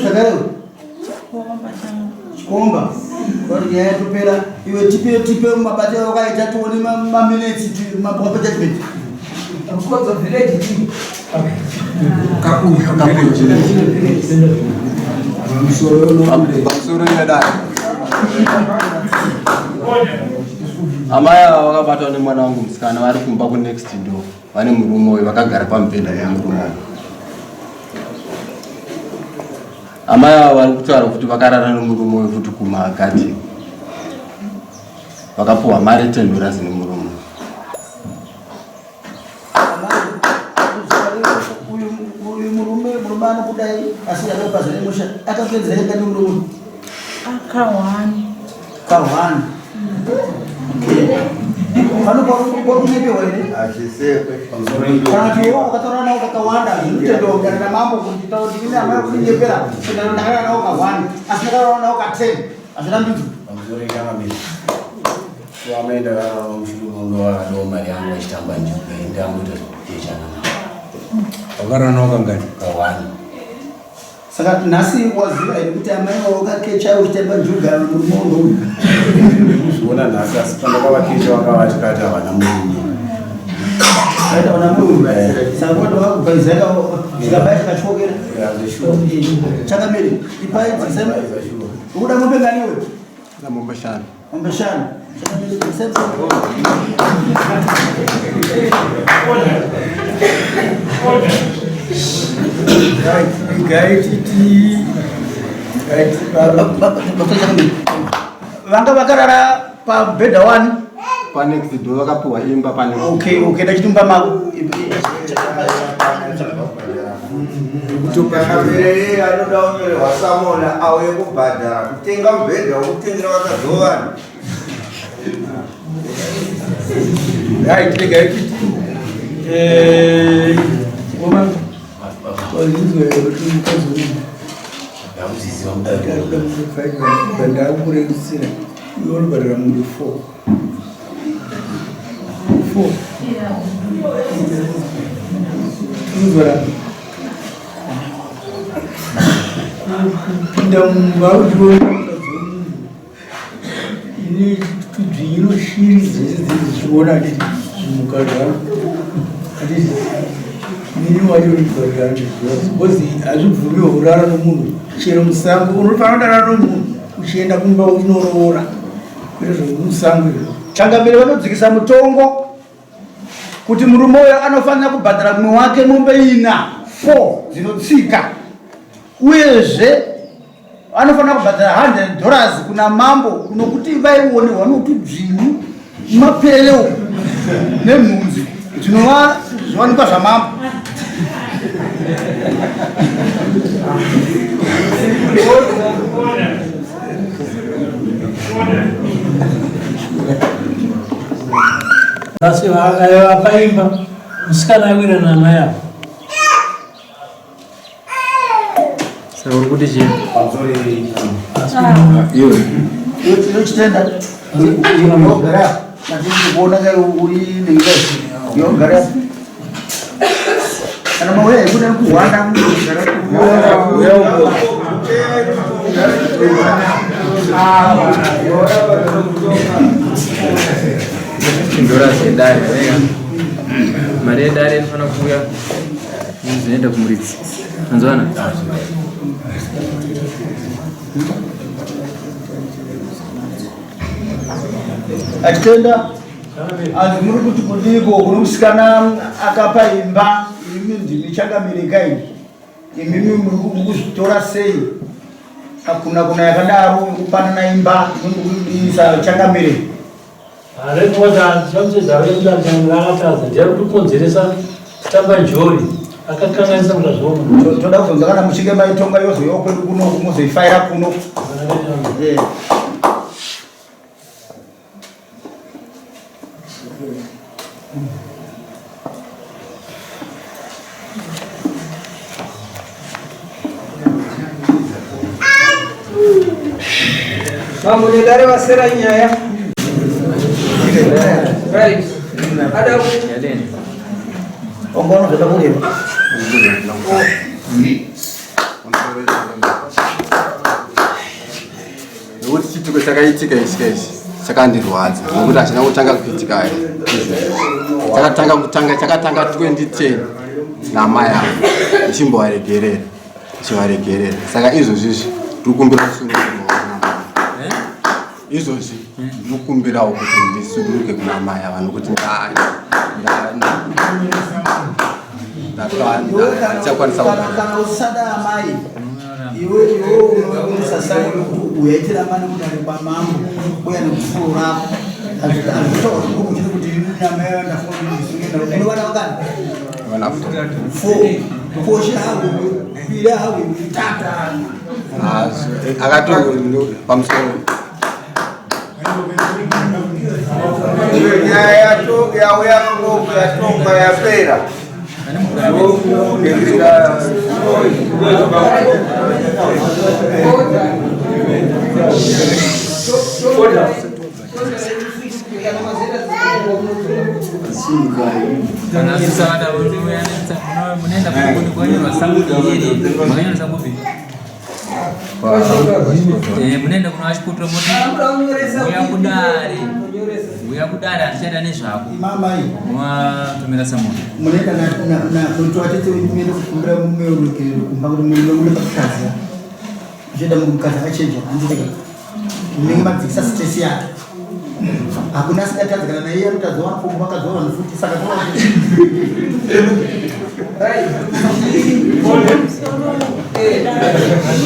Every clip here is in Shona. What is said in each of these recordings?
zvakare chikomba nyaya yatopera iwe tipe tipe mabati awakaita tione maminetsi maproper judgment Rukodzo village team. Pamusoro yedare. Amai ava vakabatwa nemwana wangu musikana vari kumba kunext door vane murume uyu vakagara pamubhedha nemurume uyu. Amai ava vari kutaura kuti vakarara nemurume uyu futi kumagadhi vakapuhwa mari 10 dollars nemurume uyu. Uyu murume murume anokudai asi akapazira musha akapedzera ega nemurume akahwani kahwani pano pakunyepewa here kana kuti iwe ukataura nawo kakawanda zvinotendwa kugara namambo kuti taura kuti ini amai kunyepera kuti ndakarara nawo kahwani asi ndakarara nawo ka10 hazvina mbidzo. Amai ndakarara mushure munhu wakadoo mari yangu vachitamba njuga ndangoita zvekukechana navo. Wakarara navo kangani? Kawani. Saka nhasi waziva here kuti amai wakakecha uchitamba njuga murume uno? Ndikuzviona nhasi asi pandakavakecha vakavati kati havana murume. Vaita havana murume. Saka kwati wakubvaizaka zvikabaya chakatyokera. Chakamiri ipai dzisema. Ukuda mombe ngani iwe? Mombe shanu. Mombe shanu. Vanga vakarara pabhedha wani panext door vakapiwa imba pane. Okay, okay, ndachitumba mako. Kana anoda kunyorerwa samona auye kubhadhara kutenga mubhedha wekutengera vakadzi vevanhu. Right, regai titi. Eh, ngoma wazvinzwa here kuti mukadzi wemunhu Ndakuziziva mudare. arikuda mufe 5 ndakukurerusira iwe unobhadhara mombe 4. 4. Unozora kupinda mumba uchiona mukadzi wemunhu ine tudzvinyiro shiri dzese dzese dzichiona handiti zvimuka zvaro handiti inini wacho unibhadhara because hazvibvumiwe kurara nomunhu chero musango unofanira kurara nomunhu uchienda kumba uchinoroora kwete zvemusango izvo. Changamire vanodzikisa mutongo kuti murume uyo anofanira kubhadhara mumwe wake mombe ina 4 dzinotsika uyezve anofanira kubhadhara 100 dollars kuna mambo kunokuti vaionerwa notudzvinyu mapere uku nemhunzi zvinova zviwanikwa zvamambo. Asi vakaimba musikana aiwira namai avo. Saka uri kuti chii? Iwe. Tinochitenda. Yogara. Kuona kai uri nenyika. Yogara. Kana mauya ekuda kuhwanda Ndora zvedare. Mari yedare inofanira kuuya zvinoenda kumuridzi. Anzwana? Achitenda anzi muri kuti kudiko kune musikana akapa imba imi ndimi changamireka ini imimi muri kuzvitora sei hakuna kuna yakadaro kupanana imba isa changamire Arikukonzeresa kutamba njori akakanganisa mukazviona. Toda kuzonza kana muchinge maitonga yozouya kwedu kuno muzoifaira kuno. Eh. Mambo nedare vasera nyaya. Right. Ada Ongono zvoda kureva. Nekuti chiitiko chakaitika ichi kaichi chakandirwadza nekuti hachina kutanga kuitika izvozvi. Chakatanga kutanga chakatanga 2010 namai avo ndichimbovaregerera ndichivaregerera. Saka izvozvi izvi ndiri kukumbira kusunungurwa kuna mai. Izvozvi ndiri kukumbirawo kuti ndisuduruke kuna mai ava nokuti ndichakwanisa kana usada amai iwe iwe unosasai kuti uyaitira mani kudare kwamambo uya nekufuro rako hazvitauri kuchiri kuti namai vana vakani four kosha hawiwi pira hawiwi tata akato pamusoro Nyaya yauya kunoku yatongwa yapera. Kana sisavada munoenda kunyorwa samuni iyeri makanyoresa kupi? Munoenda kuna vachikotoro moti uya kudare, uya kudare, handichaita nezvako, movatumira samuni. Munoenda nakutoa tete muende kukumbira mumeorekerero kumba kuti murume une pakukadzi uchienda mukadzi akachenjera handitika munenge madzikisa stress yake. Hakuna asingatadzi, kana naiye anotadza wapfungwa vakadzi wavanhu futi, saka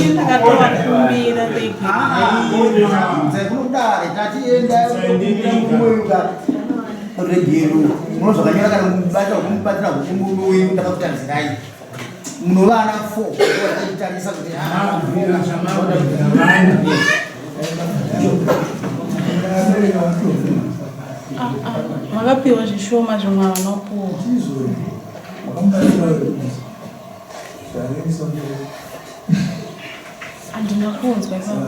Ini ndakatovakumbira Dzekunodare tatienda mumoyuka regero munozvakanyora kana mubatira kumubatira kumurume uyu ndakakutadzirai munovana four tarisa kuti. Makapiwa zvishoma, zvimwe havana kupuwa. Handina kunzwa ipapo.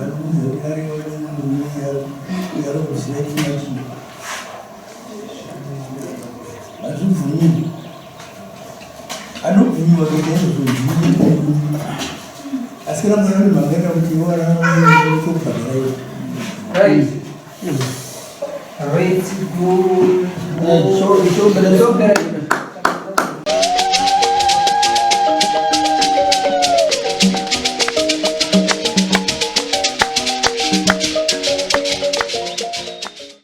Hazvibvumirwi, anobvumiwa kuita izvozvo, asi kana mwana uri mhangana kuti iwanakubhadhara iwe. Right. Right. Go.